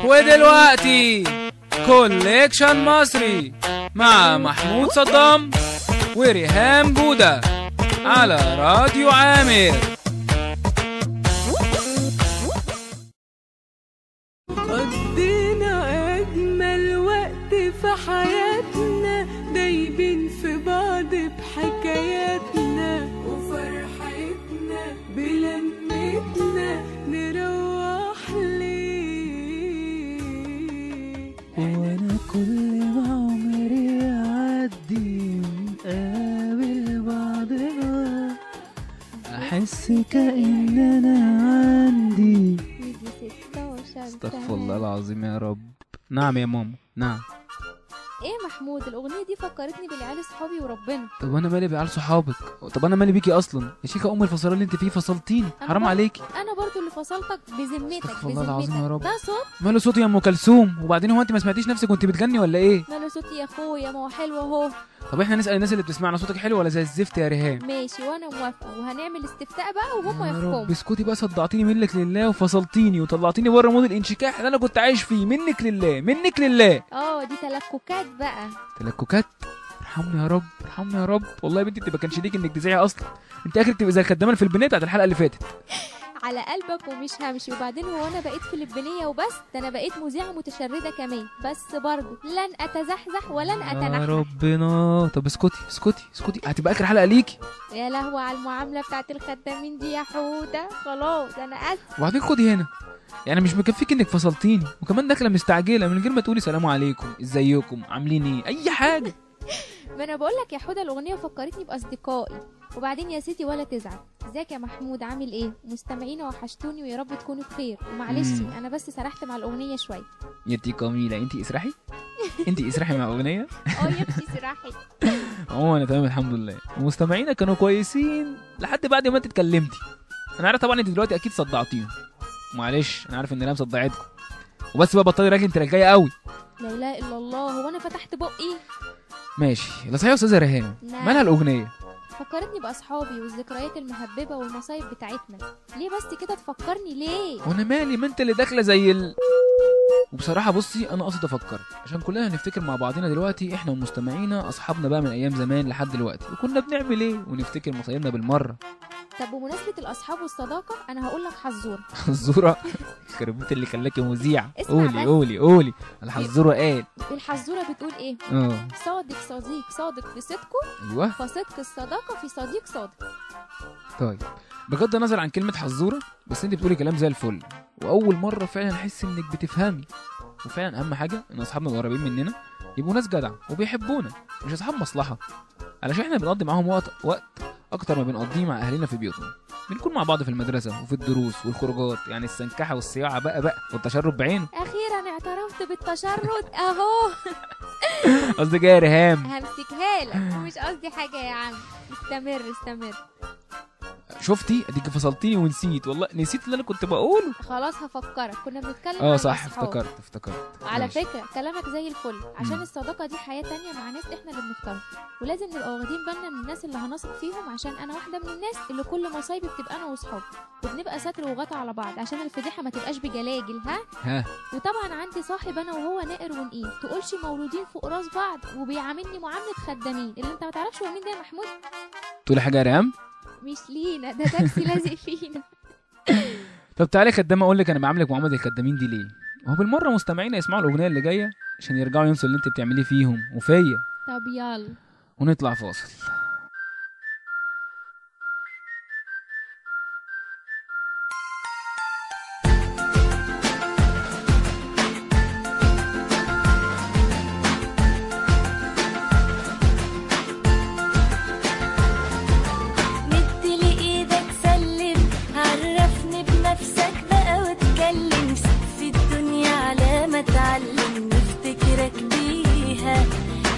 ودلوقتي collection مصري مع محمود صدام وريهام جودة على راديو عامر. قضينا أجمل وقت في حياتنا، دايبين في بعض بحكاياتنا وفرحتنا بلمتنا نروح ليه. وانا كل ما عمري يعدي نقابل بعضنا احس كأن انا عندي. استغفر الله العظيم يا رب. نعم يا ماما، نعم. ايه محمود، الاغنية دي فكرتني بالعيال صحابي وربنا. طب انا مالي بعيال صحابك؟ طب انا مالي بيكي اصلا يا شيخه؟ ام الفصلان اللي انت فيه فصلتيني، حرام عليكي. انا برضو اللي فصلتك بذمتك. استغفر الله العظيم يا رب. ده صوت؟ ماله صوتي يا ام كلثوم؟ وبعدين هو انت ما سمعتيش نفسك وانت بتغني ولا ايه؟ ماله صوتي يا اخويا، ما هو حلو اهو. طب احنا نسال الناس اللي بتسمعنا صوتك حلو ولا زي الزفت يا ريهام؟ ماشي وانا موافقة، وهنعمل استفتاء بقى وهم يحكموا. يا رب اسكتي بقى، صدعتيني منك لله وفصلتيني وطلعتيني بره mood الانشكاح اللي انا كنت عايش فيه. منك لله، منك لله. اه دي تلككات بقى، تلككات. ارحمني يا رب، ارحمني يا رب. والله يا بنتي انت ما كانش ليك انك تزعي اصلا، انت اخرك تبقي زي الخدامة اللي في البنية بتاعت الحلقة اللي فاتت. على قلبك ومش همشي. وبعدين هو انا بقيت فلبينيه وبس؟ ده انا بقيت مذيعه متشرده كمان، بس برضه لن اتزحزح ولن اتنحنح. يا ربنا. طب اسكتي اسكتي اسكتي، هتبقى اخر حلقة ليكي. يا لهوي على المعاملة بتاعت الخدامين دي يا حوده، خلاص انا اسف. وبعدين خدي هنا، يعني مش مكفيك انك فصلتيني وكمان داخله مستعجلة من غير ما تقولي سلام عليكم، ازيكم، عاملين ايه، اي حاجة. ما انا بقول لك يا حوده الاغنية فكرتني باصدقائي. وبعدين يا سيدي ولا تزعل. ازيك يا محمود، عامل ايه؟ مستمعين وحشتوني ويا رب تكونوا بخير. ومعلش انا بس سرحت مع الاغنية شوية. يا تي جميلة، انت اسرحي، انت اسرحي مع الاغنية. اه يا اختي اسرحي. عموما انا تمام الحمد لله، ومستمعينا كانوا كويسين لحد بعد ما انت اتكلمتي. انا عارف طبعا انت دلوقتي اكيد صدعتيهم، معلش انا عارف ان انا مصدعتكم. وبس بقى بطلي راجل، انت رجايه قوي. لا اله الا الله، هو انا فتحت بقي؟ ماشي. لا صحيح يا استاذه ريهام، مالها الاغنية؟ فكرتني باصحابي والذكريات المهببه والمصايب بتاعتنا. ليه بس كده تفكرني ليه؟ وانا مالي، ما انت اللي داخله زي ال... وبصراحة بصي انا قصدي افكرك عشان كلنا هنفتكر مع بعضنا دلوقتي احنا ومستمعينا اصحابنا بقى من ايام زمان لحد دلوقتي وكنا بنعمل ايه، ونفتكر مصايبنا بالمرة. طب بمناسبة الاصحاب والصداقة انا هقول لك حزوره. حزوره؟ خربت اللي خلاكي مذيعه. قولي قولي قولي الحزوره. قال الحزوره بتقول ايه؟ صادق صديق صادق في صدقه. ايوه، فصدق الصداقة في صديق صادق. طيب بغض النظر عن كلمة حزوره، بس انت بتقولي كلام زي الفل، واول مرة فعلا احس انك بتفهمي. وفعلا اهم حاجة ان اصحابنا القريبين مننا يبقوا ناس جدع وبيحبونا، مش اصحاب مصلحة، علشان احنا بنقضي معاهم وقت اكتر ما بنقضيه مع اهلنا في بيوتنا. بنكون مع بعض في المدرسة وفي الدروس والخروجات، يعني السنكحه والصياعه بقى والتشرد بعينه. اخيرا اعترفت بالتشرد اهو. قصدك ايه يا ريهام؟ همسكها لك، ومش قصدي حاجة يا عم. استمر استمر. شفتي اديك فصلتيني ونسيت، والله نسيت اللي انا كنت بقوله. خلاص هفكرك، كنا بنتكلم عن صح، افتكرت. على فكرة كلامك زي الفل، عشان الصداقة دي حياة تانية مع ناس احنا اللي بنختارها، ولازم نبقى واخدين بالنا من الناس اللي هنثق فيهم، عشان انا واحدة من الناس اللي كل مصايبي بتبقى انا واصحابي، وبنبقى ستر وغطا على بعض عشان الفضيحة ما تبقاش بجلاجل. ها. وطبعا عندي صاحب انا وهو نائر ونقيل، تقولش مولودين فوق راس بعض، وبيعاملني معاملة خدامين. اللي انت ما تعرفش هو مين ده يا محمود؟ تقولي حاجة يا ريهام؟ مش لينا ده، تاكسي لازق فينا. طب تعالي خدامه اقول لك انا بعاملك معاملة الخدامين دي ليه. وهو بالمرة مستمعينا يسمعوا الاغنية اللي جاية عشان يرجعوا ينسوا اللي انت بتعمليه فيهم وفيا. طب يلا ونطلع فاصل.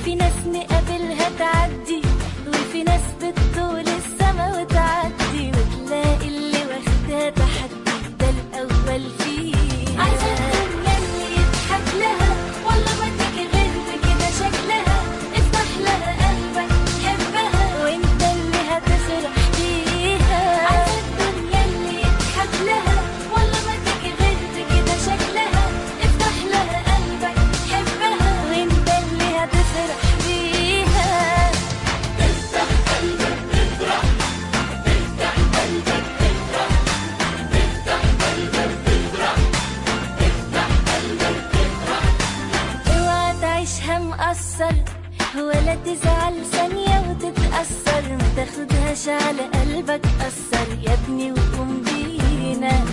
في ناس نقابلها تعدي، وفي ناس بتطول السما وتعدي، وتلاقي اللي واخدها تحدي ده الأول فيها. عايزة الدنيا اللي يضحك لها، والله ما تيجي غير بكده شكلها، افتح لها قلبك حبها وانت اللي هتفرح بيها. عايزة الدنيا اللي يضحك لها، والله ما تيجي غير بكده ما تزعل ثانية وتتأثر، ما تاخدهاش على قلبك أثر يا ابني وقوم بينا.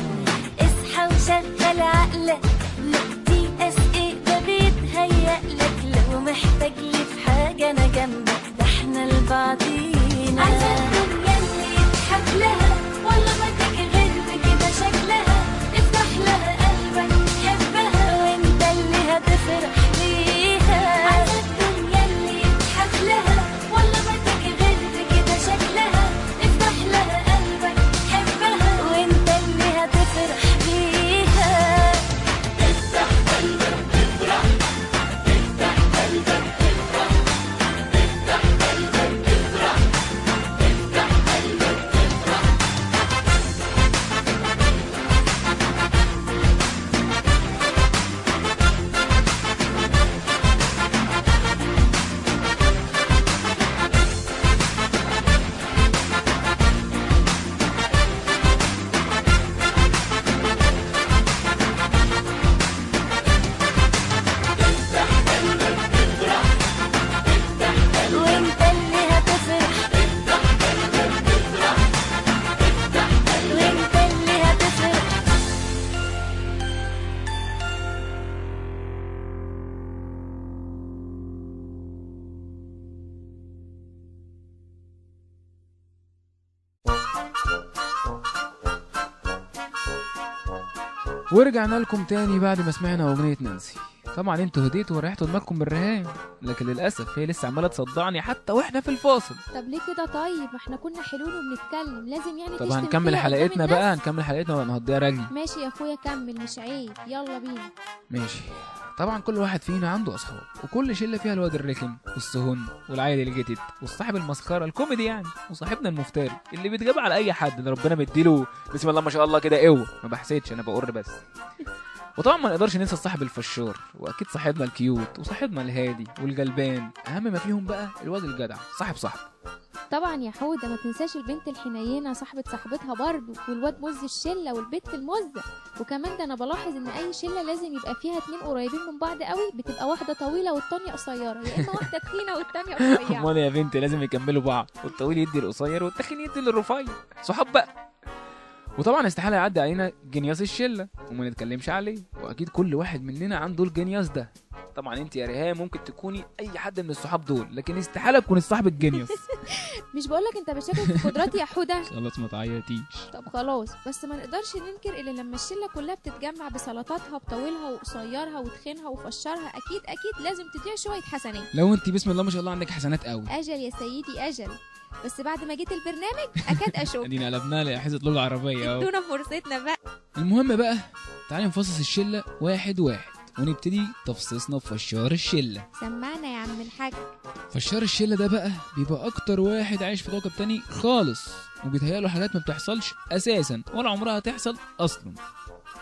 اصحى وشغل عقلك، لا دي اس ايه ده بيتهيألك، لو محتاج لي في حاجة انا جنبك، ده احنا لبعضينا. عايزة الدنيا اللي يضحك لها، والله ما تيجي غير بكده شكلها، افتح لها قلبك حبها وانت اللي هتفرح بيها. عايزة الدنيا اللي يضحك لها، والله ما تيجي غير بكده شكلها، افتح لها قلبك حبها وانت اللي هتفرح بيها. افتح قلبك تفرح، افتح قلبك تفرح، افتح قلبك تفرح، افتح قلبك تفرح. افتح قلبك تفرح، افتح قلبك وانت اللي هتفرح، افتح قلبك تفرح، افتح قلبك وانت اللي هتفرح. ورجعنا لكم تاني بعد ما سمعنا اغنية نانسي. طبعا انتوا هديتوا وريحتوا دماغكم بالرهان، لكن للاسف هي لسه عماله تصدعني حتى واحنا في الفاصل. طب ليه كده؟ طيب ما احنا كنا حلوين وبنتكلم، لازم يعني طب تشتم هنكمل فيا قدام حلقتنا الناس؟ بقى، هنكمل حلقتنا ولا نهضيها رجلي؟ ماشي يا اخويا كمل، مش عيب، يلا بينا. ماشي. طبعا كل واحد فينا عنده اصحاب، وكل شله فيها الواد الرخم والسهن والعيل الجتت والصاحب المسخره الكوميدي يعني، وصاحبنا المفتري اللي بيتجاب على اي حد، ده ربنا مديله بسم الله ما شاء الله كده قوة، ما بحسدش انا بقر بس. وطبعا ما نقدرش ننسى الصاحب الفشار، واكيد صاحبنا ال cute وصاحبنا الهادي والجلبان، اهم ما فيهم بقى الواد الجدع صاحب صاحبه. طبعا يا حوده ما تنساش البنت الحنينه صاحبه صاحبتها برضه، والواد مز الشلة والبت المزة. وكمان ده انا بلاحظ ان اي شله لازم يبقى فيها اتنين قريبين من بعض قوي، بتبقى واحدة طويلة والتانية قصيرة، يا اما واحدة تخينة والتانية قصيرة. امال يا بنتي لازم يكملوا بعض، والطويل يدي القصير والتخين يدي للرفيع، صحاب بقى. وطبعا استحالة يعدي علينا genius الشلة وما نتكلمش عليه، واكيد كل واحد مننا عنده ال genius ده. طبعا انت يا ريهام ممكن تكوني اي حد من الصحاب دول، لكن استحالة تكون الصاحب ال genius. مش بقولك انت بتشكك في قدراتي يا حوده؟ خلاص ما تعيطيش. طب خلاص، بس ما نقدرش ننكر ان لما الشلة كلها بتتجمع بسلطاتها بطويلها وقصيرها وتخينها وفشرها، اكيد اكيد لازم تضيع شوية حسنات. لو انت بسم الله ما شاء الله عندك حسنات قوي. اجل يا سيدي اجل، بس بعد ما جيت البرنامج اكاد اشك. ادينا قلبناها لحصه لغة عربية اهو. ادونا فرصتنا بقى. المهم بقى تعالي نفصص الشلة واحد واحد، ونبتدي تفصيصنا بفشار الشلة. سمعنا يا عم الحاج. فشار الشلة ده بقى بيبقى اكتر واحد عايش في كوكب تاني خالص، وبيتهيأله حاجات ما بتحصلش اساسا ولا عمرها هتحصل اصلا.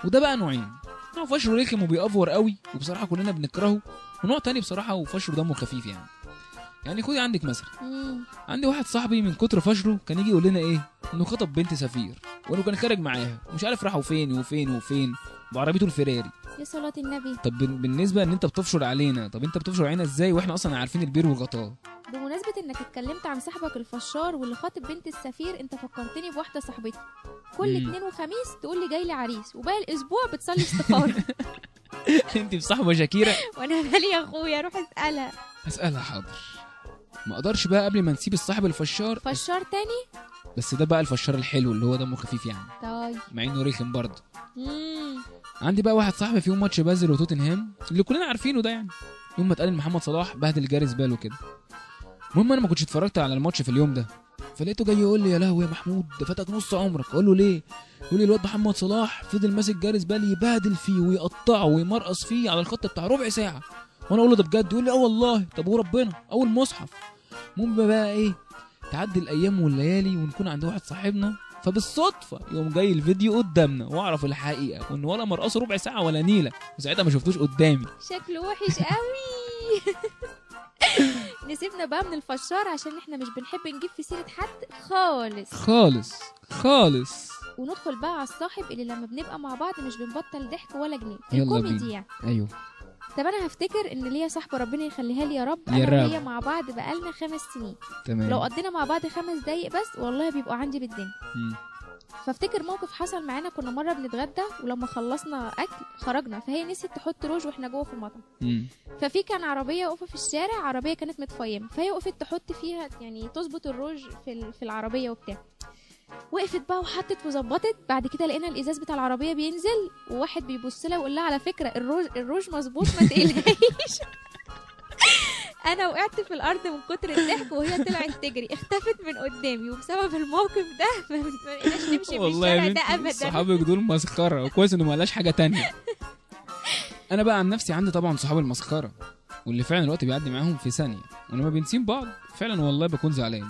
وده بقى نوعين، نوع فشره رخم وبيأفور قوي وبصراحة كلنا بنكرهه، ونوع تاني بصراحة وفشره دمه خفيف يعني. يعني خدي عندك مثلا، عندي واحد صاحبي من كتر فشره كان يجي يقول لنا ايه، انه خطب بنت سفير وانه كان خارج معاها ومش عارف راحوا فين وفين وفين بعربيته الفيراري. يا صلاة النبي. طب بالنسبة ان انت بتفشر علينا، طب انت بتفشر علينا ازاي واحنا اصلا عارفين البير وغطاه؟ بمناسبة انك اتكلمت عن صاحبك الفشار واللي خاطب بنت السفير، انت فكرتني بواحدة صاحبتي كل اثنين وخميس تقول لي جاي لي عريس، وباقي الاسبوع بتصلي استخارة. انت بصاحبة شاكيرة؟ وانا مالي يا اخويا، روح اسألها. اسألها حاضر. ما اقدرش بقى قبل ما نسيب الصاحب الفشار. فشار تاني؟ بس ده بقى الفشار الحلو اللي هو دمه خفيف يعني. طيب. مع انه رخم برضه. عندي بقى واحد صاحبي في يوم ماتش بازل وتوتنهام اللي كلنا عارفينه ده يعني، يوم ما اتقال محمد صلاح بهدل جاريس باله كده. المهم انا ما كنتش اتفرجت على الماتش في اليوم ده، فلقيته جاي يقول لي يا لهوي يا محمود ده فاتك نص عمرك. اقول له ليه؟ يقول لي الواد محمد صلاح فضل ماسك جاريس بال يبهدل فيه ويقطعه ويمرقص فيه على الخط بتاع ربع ساعة. وانا اقول له ده بجد؟ يقول لي اه والله. طب وربنا اول مصحف. المهم بقى ايه، تعدي الايام والليالي ونكون عند واحد صاحبنا، فبالصدفه يوم جاي الفيديو قدامنا واعرف الحقيقة وان ولا مرقصه ربع ساعة ولا نيله، وساعتها ما شفتوش قدامي. شكله وحش قوي. نسيبنا بقى من الفشار عشان احنا مش بنحب نجيب في سيره حد خالص خالص خالص. وندخل بقى على الصاحب اللي لما بنبقى مع بعض مش بنبطل ضحك ولا جنيه، يلا الكوميدي بينا. يعني. ايوه طب انا هفتكر ان ليا صاحبه ربنا يخليها لي يا رب، انا وهي مع بعض بقالنا 5 سنين. تمام. لو قضينا مع بعض 5 دقايق بس والله بيبقوا عندي بالدنيا. فافتكر موقف حصل معانا، كنا مرة بنتغدى ولما خلصنا اكل خرجنا، فهي نسيت تحط روج واحنا جوه في المطعم. ففي كان عربية واقفة في الشارع، عربية كانت متفيمه، فهي وقفت تحط فيها يعني تظبط الروج في العربية وبتاع. وقفت بقى وحطت وظبطت. بعد كده لقينا الازاز بتاع العربية بينزل، وواحد بيبص لها ويقول لها على فكرة الروج مظبوط ما تقلقيش. انا وقعت في الارض من كتر الضحك، وهي طلعت تجري اختفت من قدامي. وبسبب الموقف ده ما بقيناش نمشي في الشارع ده ابدا. صحابك دول مسخرة، وكويس انه ما قالهاش حاجة تانية. انا بقى عن نفسي عندي طبعا صحاب المسخره، واللي فعلا الوقت بيعدي معاهم في ثانية، ولما بنسيب بعض فعلا والله بكون زعلان،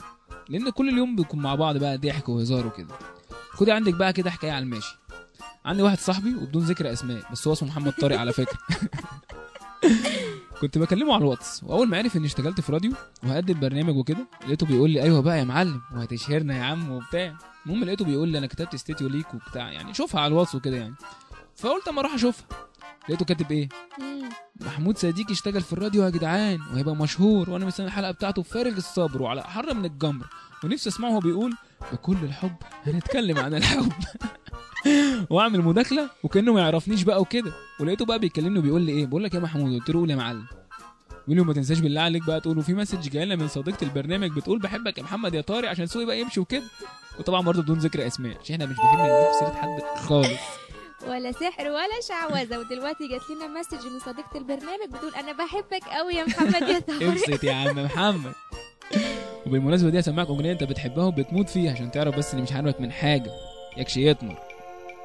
لان كل اليوم بيكون مع بعض بقى ضحك وهزار وكده. خدي عندك بقى كده حكاية على الماشي. عندي واحد صاحبي وبدون ذكر اسماء، بس هو اسمه محمد طارق على فكرة. كنت بكلمه على الواتس، واول ما عرف اني اشتغلت في راديو وهقدم برنامج وكده، لقيته بيقول لي ايوه بقى يا معلم وهتشهرنا يا عم وبتاع. المهم لقيته بيقول لي انا كتبت status ليك وبتاع، يعني شوفها على الواتس وكده يعني. فقلت اما اروح اشوفها، لقيته كاتب ايه؟ محمود صديقي اشتغل في الراديو يا جدعان وهيبقى مشهور، وانا مستني الحلقة بتاعته بفارغ الصبر وعلى حر من الجمر، ونفسي اسمعه وهو بيقول بكل الحب هنتكلم عن الحب. واعمل مداخله وكانه ما يعرفنيش بقى وكده. ولقيته بقى بيكلمني وبيقول لي ايه، بقول لك يا محمود، قلت له قول يا معلم. بيقول لي ما تنساش بالله عليك بقى تقول وفي message جاي لنا من صديقه البرنامج بتقول بحبك يا محمد يا طارق عشان سوقي بقى يمشي وكده. وطبعا برضه بدون ذكر اسماء عشان احنا مش بنحب نجيب سيره حد خالص، ولا سحر ولا شعوذه. ودلوقتي جات لنا message من صديقه البرنامج بتقول انا بحبك قوي يا محمد يا طارق. امسك يا عم محمد. وبالمناسبة دي هسمعك اغنية انت بتحبها وبتموت فيها عشان تعرف بس اني مش عارفك من حاجة يكشي يطمر.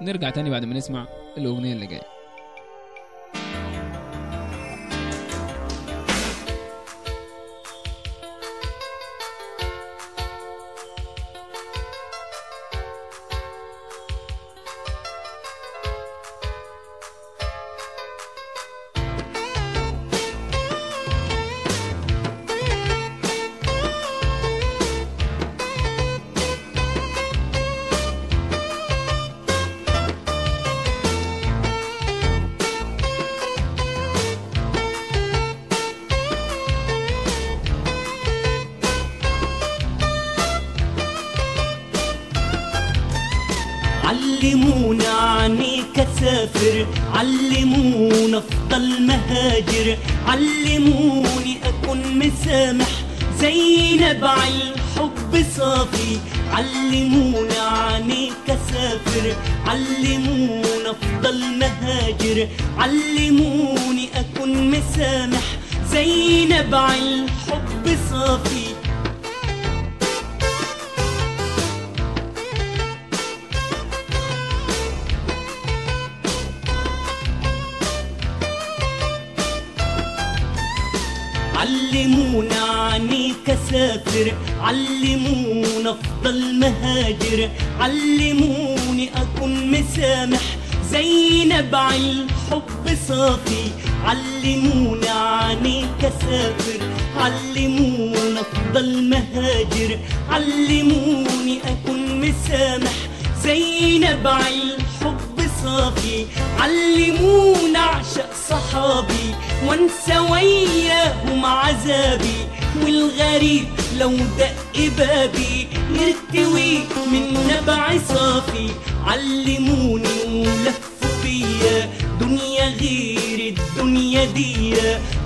نرجع تاني بعد ما نسمع الاغنية اللي جاية. علمونا عنيك اسافر، علمونا افضل مهاجر، علموني اكون مسامح زي نبع الحب صافي. علمونا عنيك اسافر، علمونا افضل مهاجر، علموني اكون مسامح زي نبع الحب صافي. علمونا عنيك اسافر، علمونا افضل مهاجر، علموني اكون مسامح زي نبع الحب صافي. علمونا عنيك اسافر، علمونا افضل مهاجر، علموني اكون مسامح زي نبع الحب صافي. علمونا اعشق صحابي وانسى وياهم عذابي، والغريب لو دق بابي يرتوي من نبع صافي. علموني ولفوا بيا دنيا غير الدنيا دي،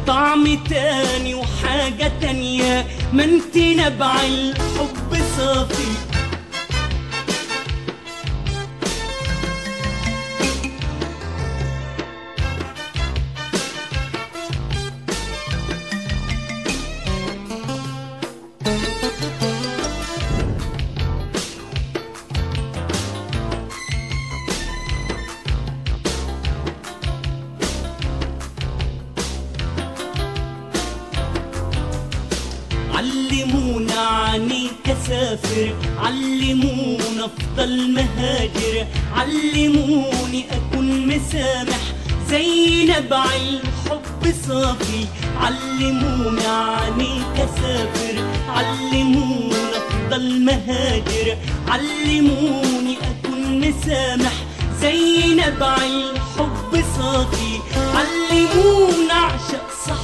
طعم تاني وحاجة تانية، ما انت نبع الحب صافي. علمونا عنيك اسافر، علمونا افضل مهاجر، علموني اكون مسامح زي نبع الحب صافي. علمونا عنيك اسافر، علمونا افضل مهاجر، علموني اكون مسامح زي نبع الحب صافي. علمونا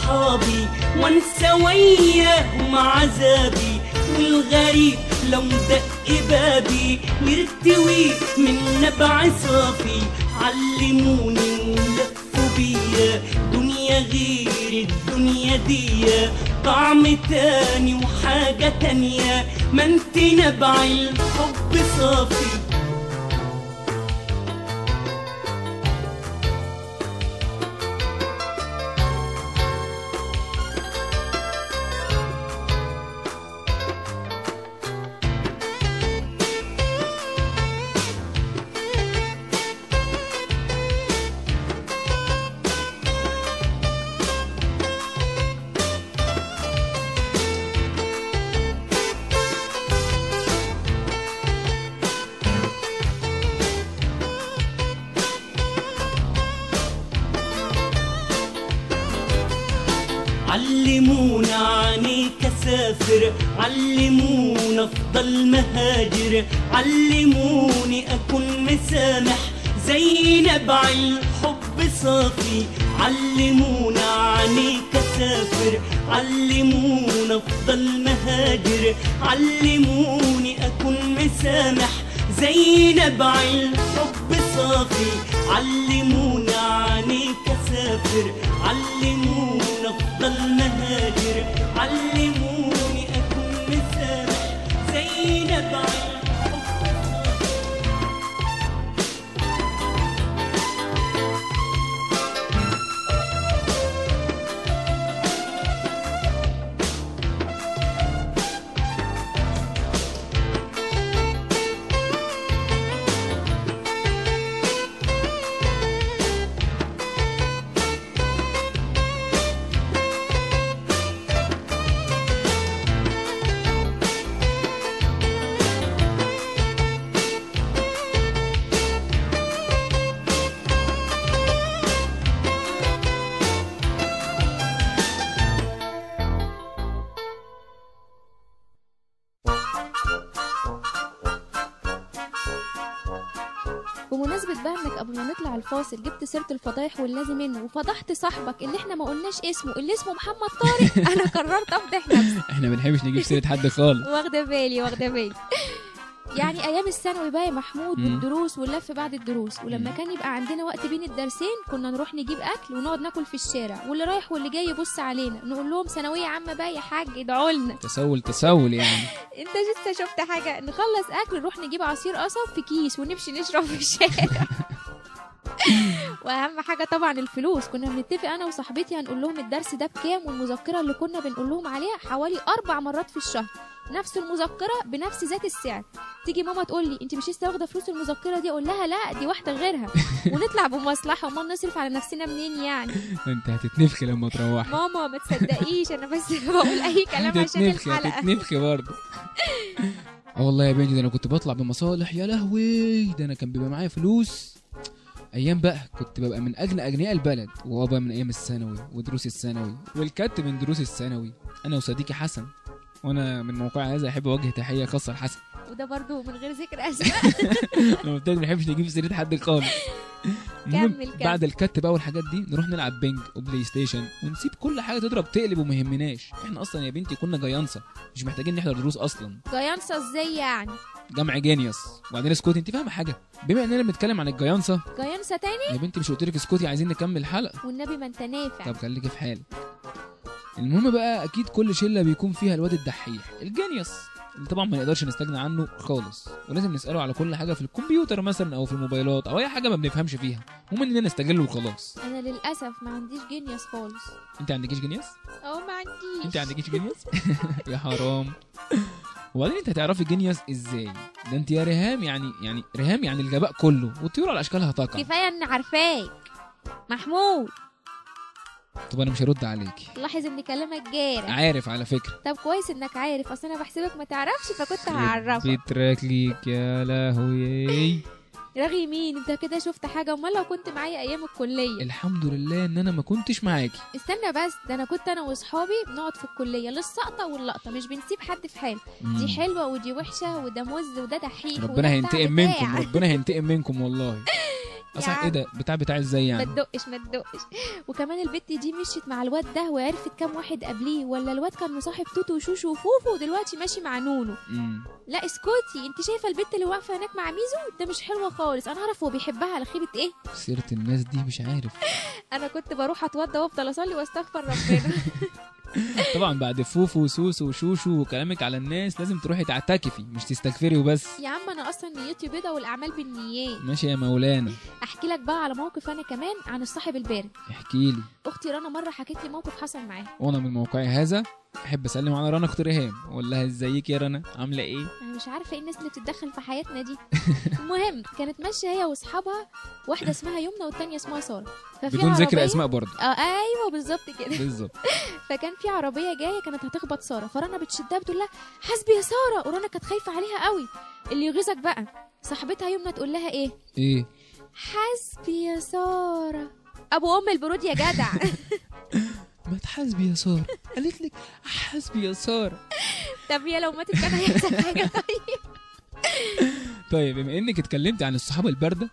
صحابي وانسى وياهم عذابي، والغريب لو دق بابي يرتوي من نبع صافي. علموني ولفوا بيا دنيا غير الدنيا دي، طعم تاني وحاجة تانية، ما انت نبع الحب صافي. علمونا عنيك اسافر، علمونا افضل مهاجر، علموني اكون مسامح زي نبع الحب صافي. علمونا عنيك اسافر، علمونا افضل مهاجر، علموني اكون مسامح زي نبع الحب صافي. علمونا عنيك اسافر، علمونا افضل مهاجر، علموني اكون مسامح زي نبع الحب صافي. بمناسبة بقى انك قبل ما نطلع الفاصل جبت سيرة الفضايح واللازم منه، وفضحت صاحبك اللي احنا ما قلناش اسمه، اللي اسمه محمد طارق. انا قررت افضح نفسي. احنا ما بنحبش نجيب سيرة حد خالص. واخدة بالي واخدة بالي. يعني ايام الثانوي بقى يا محمود، والدروس واللف بعد الدروس، ولما كان يبقى عندنا وقت بين الدرسين كنا نروح نجيب اكل ونقعد ناكل في الشارع، واللي رايح واللي جاي يبص علينا، نقول لهم ثانوية عامة بقى يا حاج ادعوا لنا. تسول تسول يعني. انت لسه شفت حاجة؟ نخلص اكل نروح نجيب عصير قصب في كيس ونمشي نشرب في الشارع. واهم حاجة طبعا الفلوس، كنا بنتفق انا وصاحبتي هنقول لهم الدرس ده بكام، والمذكره اللي كنا بنقول لهم عليها حوالي 4 مرات في الشهر نفس المذكرة بنفس ذات السعر. تيجي ماما تقول لي انت مش لسه واخده فلوس المذكرة دي، اقول لها لا دي واحدة غيرها، ونطلع بمصلحة. امال نصرف على نفسنا منين يعني؟ انت هتتنفخي لما تروحي. ماما ما تصدقيش انا بس بقول اي كلام عشان الحلقة. هتتنفخي برضه. اه والله يا بنتي، ده انا كنت بطلع بمصالح يا لهوي، ده انا كان بيبقى معايا فلوس ايام بقى، كنت ببقى من اغنى اغنياء البلد، وابا من ايام الثانوي ودروس الثانوي والكت من دروس الثانوي، انا وصديقي حسن. وانا من موقع هذا احب اوجه تحية خاصة لحسن، وده برضو من غير ذكر اسماء. انا قلت لك ما بحبش نجيب سيره حد خالص. كمل. بعد الكت بقى والحاجات دي نروح نلعب بينج وبلاي ستيشن ونسيب كل حاجة تضرب تقلب وما يهمناش. احنا اصلا يا بنتي كنا جيانصه، مش محتاجين نحضر دروس اصلا. جيانصه ازاي يعني؟ جمع genius. وبعدين اسكتي، انت فاهمه حاجة؟ بما اننا بنتكلم عن الجيانصه، جيانصه تاني يا بنتي، مش قلت لك اسكتي عايزين نكمل الحلقة؟ والنبي ما انت نافع. طب خليكي في حالك. المهم بقى اكيد كل شله بيكون فيها الواد الدحيح ال genius، اللي طبعا ما نقدرش نستغنى عنه خالص، ولازم نساله على كل حاجة في الكمبيوتر مثلا او في الموبايلات او اي حاجة ما بنفهمش فيها، المهم اننا نستغله وخلاص. انا للاسف ما عنديش genius خالص. انت عندكيش genius؟ اه ما عنديش. انت عندكيش genius؟ يا حرام. وبعدين انت هتعرفي genius ازاي؟ ده انت يا ريهام يعني ريهام يعني الغباء كله والطيور على اشكالها تقع. كفاية ان عارفاك محمود. طب انا مش هرد عليكي. لاحظ ان كلامك جارح. عارف على فكرة. طب كويس انك عارف، اصل انا بحسبك ما تعرفش فكنت هعرفك. بيتراك ليك يا لهوي. رغي مين انت كده؟ شفت حاجة؟ امال لو كنت معايا ايام الكلية. الحمد لله ان انا ما كنتش معاكي. استنى بس، ده انا كنت انا واصحابي بنقعد في الكلية للسقطه واللقطه، مش بنسيب حد في حاله. دي حلوة ودي وحشة وده مز وده دحيح. ربنا هينتقم منكم، ربنا هينتقم منكم والله. اصح ايه ده بتاع ازاي يعني؟ ما تدقش ما تدقش. وكمان البت دي مشيت مع الواد ده وعرفت كام واحد قبليه، ولا الواد كان مصاحب توتو وشوشو وفوفو ودلوقتي ماشي مع نونو. لا اسكتي، انت شايفه البت اللي واقفة هناك مع ميزو ده مش حلوة خالص، انا اعرف هو بيحبها على خيبه ايه. سيره الناس دي مش عارف. انا كنت بروح اتوضى وافضل اصلي واستغفر ربنا. طبعا بعد فوفو وسوسو وشوشو وكلامك على الناس لازم تروحي تعتكفي مش تستغفري وبس. يا عم انا اصلا نيتي بيضة والاعمال بالنيات. ماشي يا مولانا. احكي لك بقى على موقف انا كمان عن الصاحب البارد. احكي لي. اختي رنا مرة حكت لي موقف حصل معاها. وانا من موقعي هذا احب اسلم على رنا اخت ريهام واقول لها ازيك يا رنا عامله ايه؟ انا مش عارفه ايه الناس اللي بتتدخل في حياتنا دي. المهم كانت ماشية هي واصحابها، واحدة اسمها يمنى والثانية اسمها ساره، بدون ذكر اسماء برضه. ايوه بالظبط كده بالظبط. فكان في عربية جاية كانت هتخبط ساره، فرنا بتشدها بتقول لها حاسبي يا ساره، ورنا كانت خايفة عليها قوي. اللي يغيظك بقى صاحبتها يمنى تقول لها ايه؟ ايه؟ حاسبي يا ساره. ابو ام البرود يا جدع. ما تحاسبي يا ساره، قالت لك حاسبي يا ساره. طب هي لو ماتت كان هيحصل حاجة؟ طيب طيب بما انك اتكلمت عن الصحابة البارده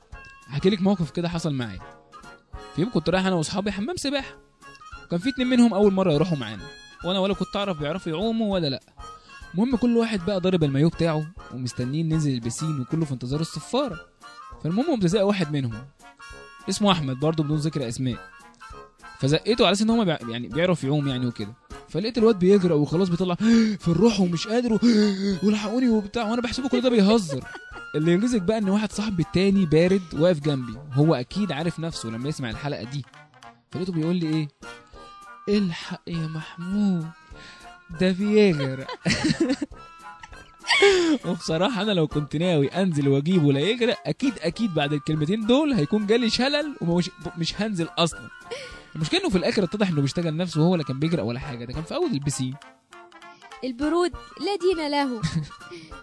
هحكي لك موقف كده حصل معايا. في يوم كنت رايح انا واصحابي حمام سباحة، وكان في 2 منهم اول مرة يروحوا معانا، وانا ولا كنت اعرف بيعرفوا يعوموا ولا لا. المهم كل واحد بقى ضارب المايو بتاعه ومستنيين ننزل البسين وكله في انتظار الصفاره. فالمهم قمت زق واحد منهم اسمه احمد برضه بدون ذكر اسماء، فزقته على اساس ان هو يعني بيعرف يعوم يعني وكده. فلقيت الواد بيجري وخلاص بيطلع في الروح ومش قادر والحقوني وبتاع، وانا بحسبه كل ده بيهزر. اللي يغيظك بقى ان واحد صاحبي التاني بارد واقف جنبي، هو اكيد عارف نفسه لما يسمع الحلقة دي. فلقيته بيقول لي ايه؟ الحق يا محمود ده بيغرق. وبصراحة انا لو كنت ناوي انزل واجيبه لا يغرق اكيد اكيد بعد الكلمتين دول هيكون جالي شلل ومش هنزل اصلا. المشكلة انه في الاخر اتضح انه بيشتغل نفسه وهو لا كان بيجرأ ولا حاجة، ده كان في اول البسين. البرود لا دين له.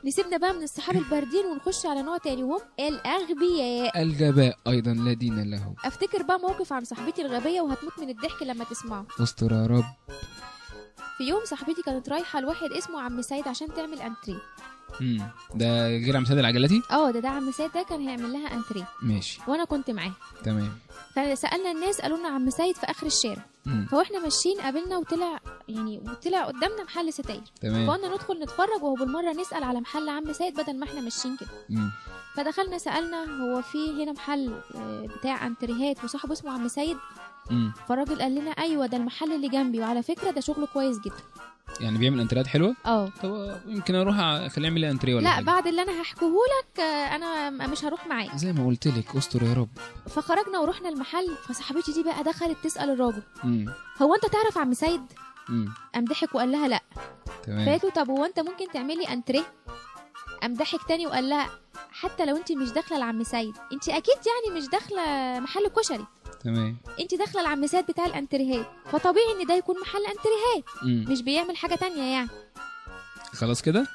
نسيبنا بقى من الصحاب الباردين ونخش على نوع تاني وهم الاغبياء. الغباء ايضا لا دين له. افتكر بقى موقف عن صاحبتي الغبية وهتموت من الضحك لما تسمعه. استر يا رب. في يوم صاحبتي كانت رايحة لواحد اسمه عم سيد عشان تعمل انتريه. ده غير عم سيد العجلاتي؟ ده عم سيد ده كان هيعمل لها انتريه. ماشي. وانا كنت معاه. تمام. فسالنا الناس قالوا لنا عم سيد في اخر الشارع. فواحنا ماشيين قابلنا وطلع يعني وطلع قدامنا محل ستاير. تمام. فقلنا ندخل نتفرج وهو بالمرة نسال على محل عم سيد بدل ما احنا ماشيين كده. فدخلنا سالنا هو في هنا محل بتاع انتريهات وصاحبه اسمه عم سيد؟ فالراجل قال لنا ايوه ده المحل اللي جنبي، وعلى فكرة ده شغله كويس جدا. يعني بيعمل انتريهات حلوة؟ طب يمكن اروح اخليه يعمل لي انتريه ولا لا حاجة. بعد اللي انا هحكيهولك انا مش هروح معاه. زي ما قلت لك استر يا رب. فخرجنا ورحنا المحل، فصاحبتي دي بقى دخلت تسال الراجل هو انت تعرف عم سيد؟ قام ضحك وقال لها لا. تمام. فقالت له طب هو انت ممكن تعملي انتريه؟ قام ضحك تاني وقال لها حتى لو انت مش داخله لعم سيد انت اكيد يعني مش داخله محل كشري. تمام. انت داخله لعم سيد بتاع الانتريهات، فطبيعي ان ده يكون محل انتريهات، مش بيعمل حاجة تانية يعني. خلاص كده؟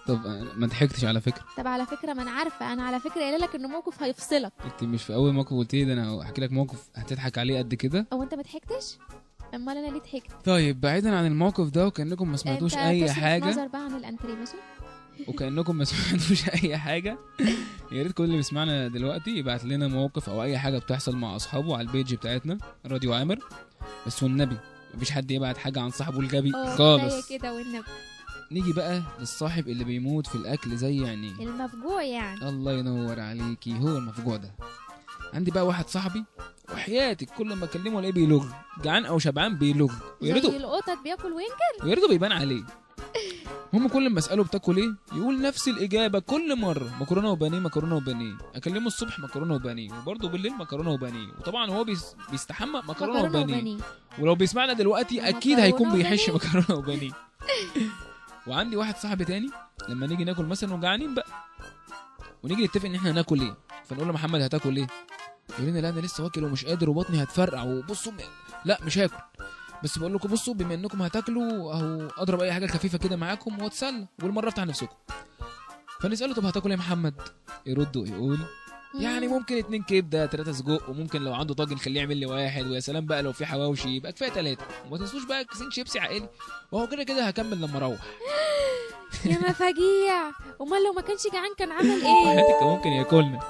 طب ما ضحكتش على فكرة. طب على فكرة ما انا عارفه، انا على فكرة قايله لك انه موقف هيفصلك. انت مش في اول موقف قلت لي ده، انا هحكي لك موقف هتضحك عليه قد كده. هو انت ما ضحكتش؟ امال انا ليه ضحكت؟ طيب بعيدا عن الموقف ده وكانكم ما سمعتوش اي حاجة. نظر بقى عن الانتريه ماشي؟ وكانكم ما سمعتوش اي حاجة. يا ريت كل اللي بيسمعنا دلوقتي يبعت لنا موقف او اي حاجة بتحصل مع اصحابه على ال page بتاعتنا راديو عامر. بس والنبي مفيش حد يبعت حاجة عن صاحبه الغبي خالص كده والنبي. نيجي بقى للصاحب اللي بيموت في الاكل زي يعني المفجوع يعني. الله ينور عليكي، هو المفجوع ده. عندي بقى واحد صاحبي وحياتك كل ما اكلمه الاقيه بيلغ، جعان او شبعان بيلغ، ويا ريته زي القطط بياكل وينكر، ويا ريته بيبان عليه. هم كل ما اساله بتاكل ايه يقول نفس الاجابة كل مرة، مكرونه وبانيه مكرونه وبانيه. اكلمه الصبح مكرونه وبانيه، وبرده بالليل مكرونه وبانيه، وطبعا هو بيستحمى مكرونه وبانيه، ولو بيسمعنا دلوقتي اكيد هيكون بيحش مكرونه وبانيه. وعندي واحد صاحبي تاني لما نيجي ناكل مثلا وجعانين بقى ونيجي نتفق ان احنا هناكل ايه، فنقول له محمد هتاكل ايه؟ يقول لنا لا انا لسه واكل ومش قادر وبطني هتفرقع وبصوا لا مش هاكل، بس بقول لكم بصوا بما انكم هتاكلوا اهو اضرب اي حاجة خفيفة كده معاكم واتسلى والمرة افتح نفسكم. فنساله طب هتاكل ايه يا محمد؟ يرد ويقول يعني ممكن 2 كبده 3 سجق، وممكن لو عنده طاجن خليه يعمل لي واحد، ويا سلام بقى لو في حواوشي يبقى كفاية 3، وما تنسوش بقى كيسين شيبسي عائلي، وهو كده كده هكمل لما اروح. يا مفاجيع، امال لو ما كانش جعان كان عمل ايه؟ حياتك ممكن ياكلنا.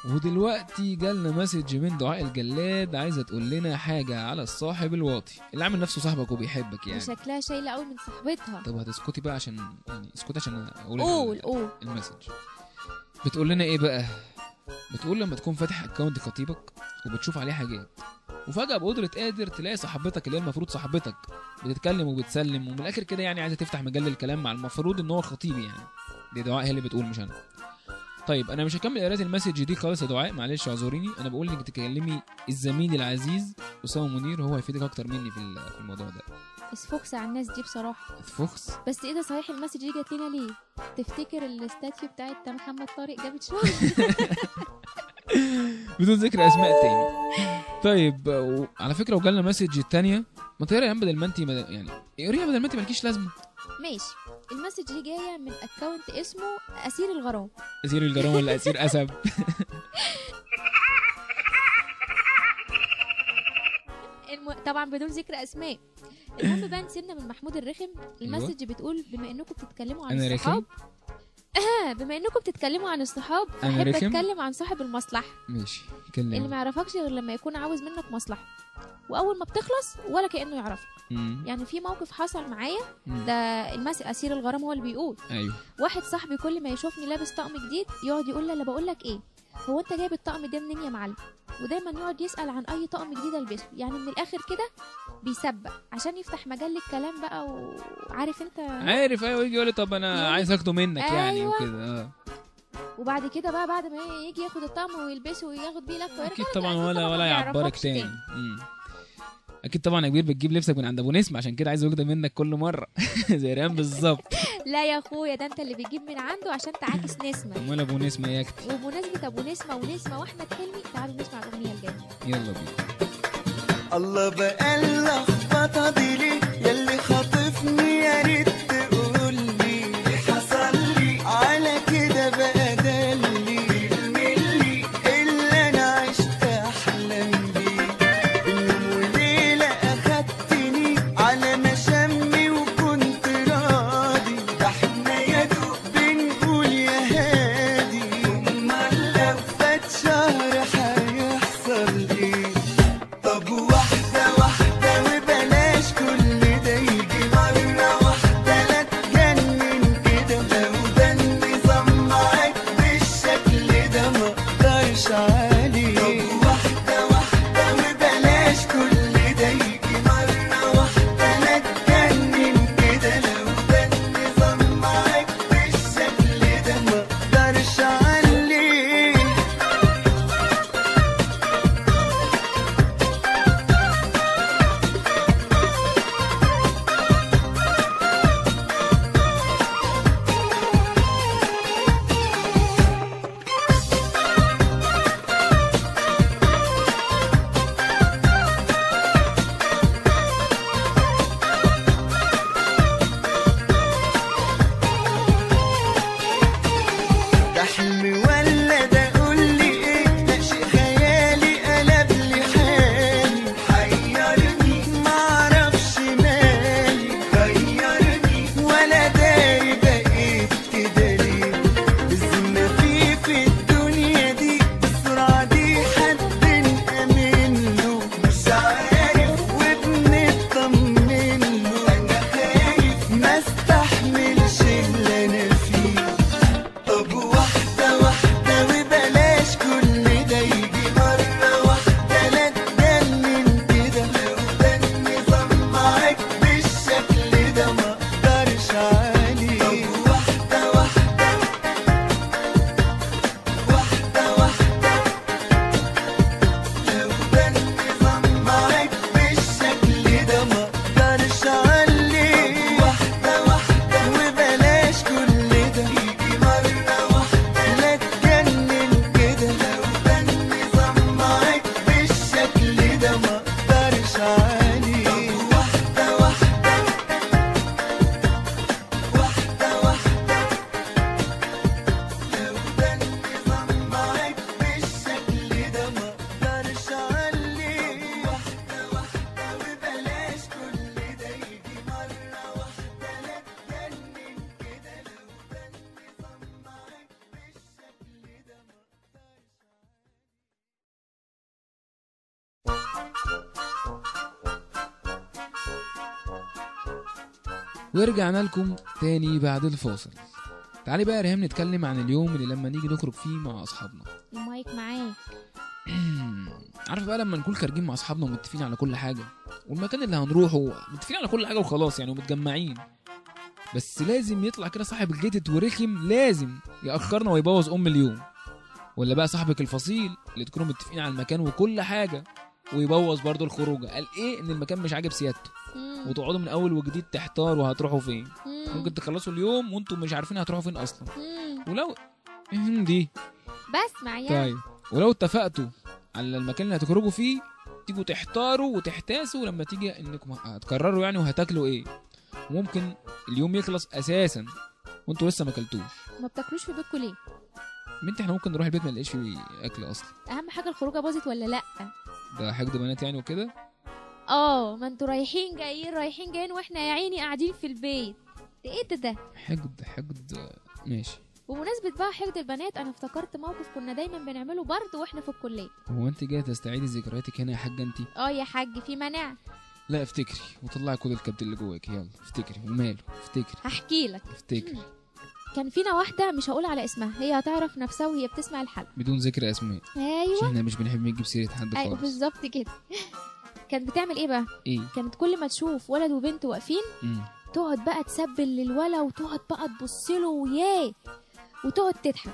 ودلوقتي جالنا message من دعاء الجلاد، عايزه تقول لنا حاجة على الصاحب الواطي اللي عامل نفسه صاحبك وبيحبك يعني. شكلها شايله قوي من صاحبتها. طب هتسكتي بقى عشان يعني اسكتي عشان اقول. قول ال message. بتقول لنا ايه بقى؟ بتقول لما تكون فاتح account خطيبك وبتشوف عليه حاجات، وفجأة بقدرة قادر تلاقي صاحبتك اللي هي المفروض صاحبتك بتتكلم وبتسلم، ومن الاخر كده يعني عايزه تفتح مجال للكلام مع المفروض ان هو خطيبي يعني. دي دعاء هي اللي بتقول مش انا. طيب انا مش هكمل قرايه ال message دي خالص يا دعاء، معلش اعذريني. انا بقول انك تكلمي الزميل العزيز اسامة منير، هو هيفيدك اكتر مني في الموضوع ده. اسفخس على الناس دي بصراحة، اسفخس. بس ايه ده صحيح، ال message دي جت لنا ليه؟ تفتكر ال statue بتاعت محمد طارق جابت شغل؟ بدون ذكر اسماء تاني. طيب على فكرة وجالنا message الثانية، ما تقري يا بدل ما انت يعني اقريها بدل ما انت مالكيش لازمه. ماشي. ال message دي جاية من account اسمه اسير الغرام. اسير الغرام ولا اسير اسب؟ طبعا بدون ذكر اسماء. المهم بقى نسيبنا من محمود الرخم. ال message بتقول بما انكم بتتكلموا عن الصحاب، بما انكم بتتكلموا عن الصحاب، احب اتكلم عن صاحب المصلحة. ماشي، كلم. اللي ما يعرفكش غير لما يكون عاوز منك مصلحة، واول ما بتخلص ولا كانه يعرفك. يعني في موقف حصل معايا، ده اسير الغرام هو اللي بيقول. ايوه. واحد صاحبي كل ما يشوفني لابس طقم جديد يقعد يقول لي، لا بقول لك ايه، هو انت جايب الطقم ده منين يا معلم؟ ودايما يقعد يسال عن اي طقم جديد البسه، يعني من الاخر كده بيسبق عشان يفتح مجال للكلام بقى، وعارف انت عارف. ايوه، يجي يقول لي طب انا عايز اخده منك. أيوة. يعني وكده. وبعد كده بقى بعد ما يجي ياخد الطقم ويلبسه وياخد بيه لفه ويرجع، اكيد طبعا ولا يعبرك تاني. اكيد طبعا يا كبير بتجيب لبسك من عند ابو نسمه، عشان كده عايز واخده منك كل مرة. زي ريان بالظبط. لا يا اخويا، ده انت اللي بتجيب من عنده عشان تعاكس نسمه. امال ابو نسمه يا اختي. وبمناسبة ابو نسمه ونسمه واحمد حلمي، تعالوا نسمع الاغنية الجاية. يلا بينا. الله بقى اللخبطة دي ليه، ياللي خاطفني يا ريت تقول لي ايه حصل لي على كده بقى، دلي الملي اللي انا عشت احلم بيه، يوم وليلة اخدتني على مشامي وكنت راضي، ده احنا يا دوب بنقول يا هادي، امال لو فات شهر هيحصل ايه؟ طب واحدة واحدة وبلاش كل ده يجي مرة واحدة. ورجعنا لكم تاني بعد الفاصل. تعالي بقى يا ريهام نتكلم عن اليوم اللي لما نيجي نخرج فيه مع اصحابنا. المايك معاك. عارفه بقى لما نكون خارجين مع اصحابنا ومتفقين على كل حاجة، والمكان اللي هنروحه متفقين على كل حاجة وخلاص يعني، ومتجمعين، بس لازم يطلع كده صاحب الجيتت ورخم، لازم ياخرنا ويبوظ ام اليوم. ولا بقى صاحبك الفصيل اللي تكونوا متفقين على المكان وكل حاجة ويبوظ برضو الخروجه، قال ايه ان المكان مش عاجب سيادته، وتقعدوا من اول وجديد تحتاروا هتروحوا فين. ممكن تخلصوا اليوم وانتم مش عارفين هتروحوا فين اصلا. ولو دي بس معايا. طيب ولو اتفقتوا على المكان اللي هتخرجوا فيه تيجوا تحتاروا وتحتاسوا لما تيجي انكم هتقرروا يعني وهتاكلوا ايه، وممكن اليوم يخلص اساسا وانتوا لسه ما اكلتوش. ما بتاكلوش في بيتكم ليه؟ بنتي احنا ممكن نروح البيت ما نلاقيش فيه اكل اصلا. اهم حاجة الخروجه باظت ولا لا؟ ده حقد بنات يعني وكده. ما انتوا رايحين جايين رايحين جايين واحنا يا عيني قاعدين في البيت. ده ايه ده؟ حقد ماشي. وبمناسبة بقى حقد البنات، انا افتكرت موقف كنا دايما بنعمله برضه واحنا في الكلية. هو انت جاية تستعيدي ذكرياتك هنا يا حاجة انت؟ يا حاج في مانع؟ لا افتكري وطلعي كل الكبد اللي جواك. يلا افتكري وماله، افتكري. هحكي لك. افتكري. كان فينا واحدة مش هقول على اسمها، هي هتعرف نفسها وهي بتسمع الحلقة بدون ذكر اسماء. ايوه، عشان احنا مش بنحب نجيب سيره حد خالص. ايوه بالظبط كده. كانت بتعمل ايه بقى؟ ايه؟ كانت كل ما تشوف ولد وبنت واقفين تقعد بقى تسبل للولا وتقعد بقى تبص له وياه وتقعد تضحك.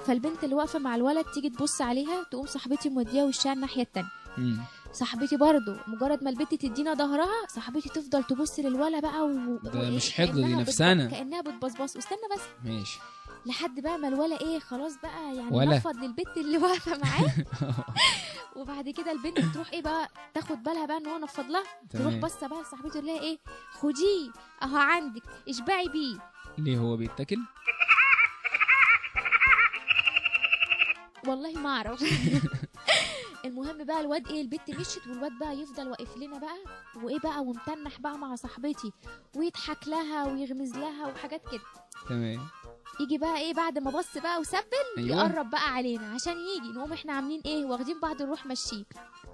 فالبنت اللي واقفة مع الولد تيجي تبص عليها تقوم صاحبتي موديها وشها الناحية التانية. صاحبتي برضو مجرد ما البنت تدينا ظهرها صاحبتي تفضل تبص للولا بقى ده مش حقد، دي نفسنا كانها بتبصبص. استنى بس ماشي لحد بقى ما الولا ايه خلاص بقى يعني نفض للبنت اللي واقفة معاه. وبعد كده البنت تروح ايه بقى تاخد بالها بقى ان هو نفض لها، تروح بصة بقى لصاحبتي تقول لها ايه خديه اهو عندك اشبعي بيه. ليه هو بيتاكل؟ والله ما اعرف. المهم بقى الواد ايه البت مشيت والواد بقى يفضل واقف لنا بقى وايه بقى ومتنح بقى مع صاحبتي ويضحك لها ويغمز لها وحاجات كده. تمام. يجي بقى ايه بعد ما بص بقى وسبل. أيوة. يقرب بقى علينا عشان يجي نقوم احنا عاملين ايه واخدين بعض نروح ماشيين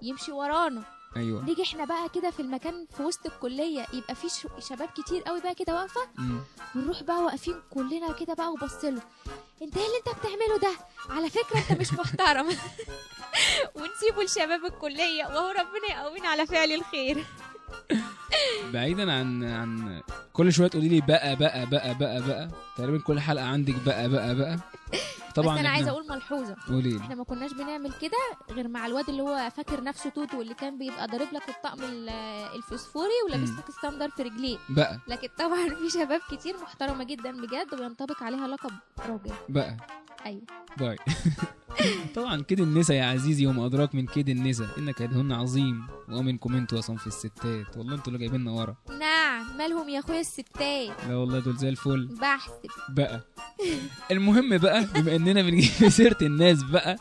يمشي ورانا. ايوه. نيجي احنا بقى كده في المكان في وسط الكلية يبقى في شباب كتير قوي بقى كده واقفة، ونروح بقى واقفين كلنا كده بقى وبص له انت ايه اللي انت بتعمله ده؟ على فكرة انت مش محترم. ونسيبه لشباب الكلية وهو ربنا يقوينا على فعل الخير. بعيدا عن كل شوية تقولي لي بقى بقى بقى بقى بقى، تقريبا كل حلقة عندك بقى بقى بقى. طبعا بس انا عايزه اقول ملحوظة. قولي. احنا ما كناش بنعمل كده غير مع الواد اللي هو فاكر نفسه توتو واللي كان بيبقى ضارب لك الطقم الفوسفوري ولابس لك الصندل في رجليه بقى. لكن طبعا في شباب كتير محترمه جدا بجد وينطبق عليها لقب راجل بقى. ايوه باي. طبعا كيد النسا يا عزيزي وما ادراك من كيد النسا، ان كيدهن عظيم ومنكم انتوا يا صنف الستات. والله انتوا اللي جايبيننا ورا. نعم مالهم يا اخويا الستات؟ لا والله دول زي الفل. بحسب بقى. المهم بقى بما اننا بنجيب في سيره الناس بقى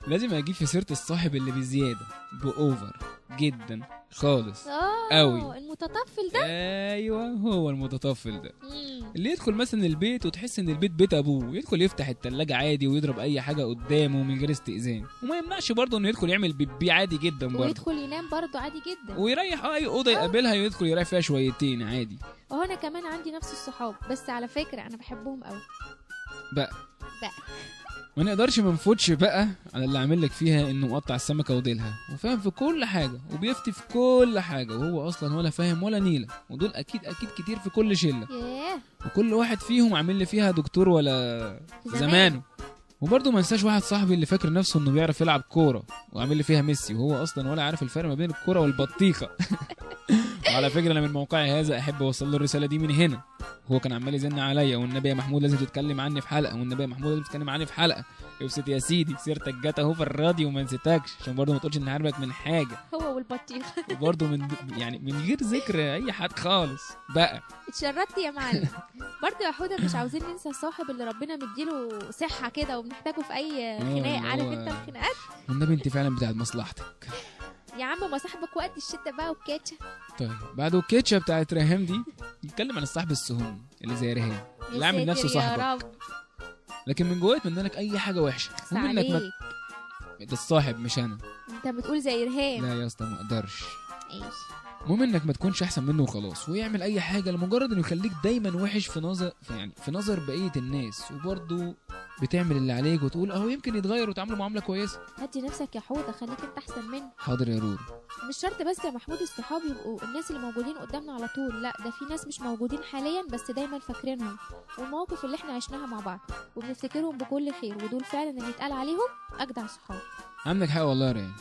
لازم اجيب في سيره الصاحب اللي بزيادة ب over جدا خالص قوي، المتطفل ده. ايوه هو المتطفل ده. اللي يدخل مثلا البيت وتحس ان البيت بيت ابوه، يدخل يفتح التلاجة عادي ويضرب اي حاجة قدامه من غير استئذان، وما يمنعش برضه انه يدخل يعمل بيبي عادي جدا برضه، ويدخل ينام برضه عادي جدا، ويريح اي اوضة يقابلها يدخل يريح فيها شويتين عادي. وهنا كمان عندي نفس الصحاب، بس على فكرة انا بحبهم قوي بقى. ما نقدرش ما نفوتش بقى على اللي عامل لك فيها انه مقطع السمكة وديلها وفاهم في كل حاجة وبيفتي في كل حاجة، وهو اصلا ولا فاهم ولا نيله. ودول اكيد اكيد كتير في كل شله. وكل واحد فيهم عامل لي فيها دكتور ولا زمانه. وبرده ما انساش واحد صاحبي اللي فاكر نفسه انه بيعرف يلعب كورة وعامل لي فيها ميسي، وهو اصلا ولا عارف الفرق ما بين الكورة والبطيخه. وعلى فكرة انا من موقعي هذا احب اوصل له الرسالة دي من هنا. هو كان عمال يزن عليا، والنبي يا محمود لازم تتكلم عني في حلقة، والنبي يا محمود لازم تتكلم عني في حلقة. ابسط يا سيدي سيرتك جت اهو في الراديو وما نسيتكش، عشان برضه ما تقولش ان عارفك من حاجة. هو والبطيخ. وبرضه من يعني من غير ذكر اي حد خالص بقى. اتشردت يا معلم. برضه يا حوده مش عاوزين ننسى الصاحب اللي ربنا مديله صحة كده وبنحتاجه في اي خناق. عارف انت الخناقات؟ والنبي انت فعلا بتاعت مصلحتك يا عم. ما صاحبك وقت الشتا بقى والكاتشا. طيب بعد الكاتشا بتاعت ريهام دي نتكلم عن الصاحب السهم اللي زي ريهام اللي عامل نفسه صاحبك لكن من جواه يتمنى لك اي حاجة وحشة. ومنك ده الصاحب مش انا. انت بتقول زي ريهام. لا يا اسطى ما اقدرش. ايش المهم انك ما تكونش احسن منه وخلاص، ويعمل اي حاجة لمجرد انه يخليك دايما وحش في نظر يعني في نظر بقية الناس، وبرضه بتعمل اللي عليك وتقول اهو يمكن يتغير وتعامله معاملة كويسة. هدي نفسك يا حوده، خليك انت احسن منه. حاضر يا رورو. مش شرط بس يا محمود الصحاب يبقوا الناس اللي موجودين قدامنا على طول، لا ده في ناس مش موجودين حاليا بس دايما فاكرينهم والمواقف اللي احنا عشناها مع بعض وبنفتكرهم بكل خير، ودول فعلا اللي يتقال عليهم اجدع صحاب. عندك حق والله يا ريان.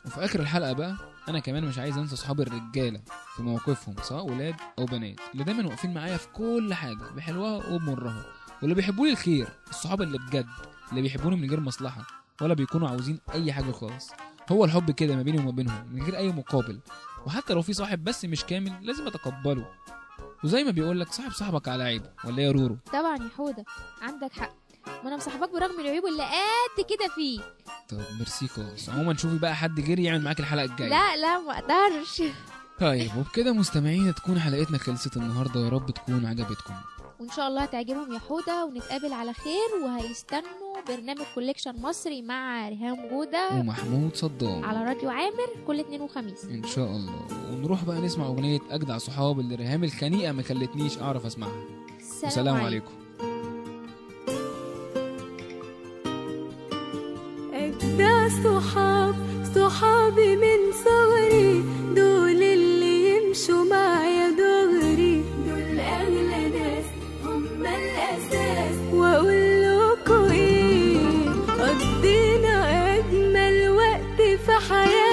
وفي اخر الحلقة بقى انا كمان مش عايز انسى اصحاب الرجالة في مواقفهم، سواء ولاد او بنات، اللي دايما واقفين معايا في كل حاجة بحلوها وبمرها، واللي بيحبوا لي الخير، الصحاب اللي بجد اللي بيحبوني من غير مصلحة ولا بيكونوا عاوزين اي حاجة خالص. هو الحب كده ما بيني وما بينهم من غير اي مقابل، وحتى لو في صاحب بس مش كامل لازم اتقبله. وزي ما بيقولك صاحب صاحبك على عيبه، ولا يا رورو؟ طبعا يا حوده عندك حق، ما انا مصاحبك برغم العيوب اللي قد كده فيه. طب ميرسي خالص. عموما شوفي بقى حد غيري يعمل معاك الحلقة الجاية. لا لا ما اقدرش. طيب وبكده مستمعين تكون حلقتنا خلصت النهارده، يا رب تكون عجبتكم وان شاء الله هتعجبهم يا حوده، ونتقابل على خير. وهيستنوا برنامج collection مصري مع ريهام جوده ومحمود صدام على راديو عامر كل اثنين وخميس ان شاء الله. ونروح بقى نسمع اغنية اجدع صحاب اللي ريهام الخنيقه ما خلتنيش اعرف اسمعها. السلام عليكم. أجدع صحاب صحابي من صغري، دول اللي يمشوا معايا دغري، دول أغلى ناس هم الأساس. وأقول لكم إيه، قضينا أجمل وقت في حياتي.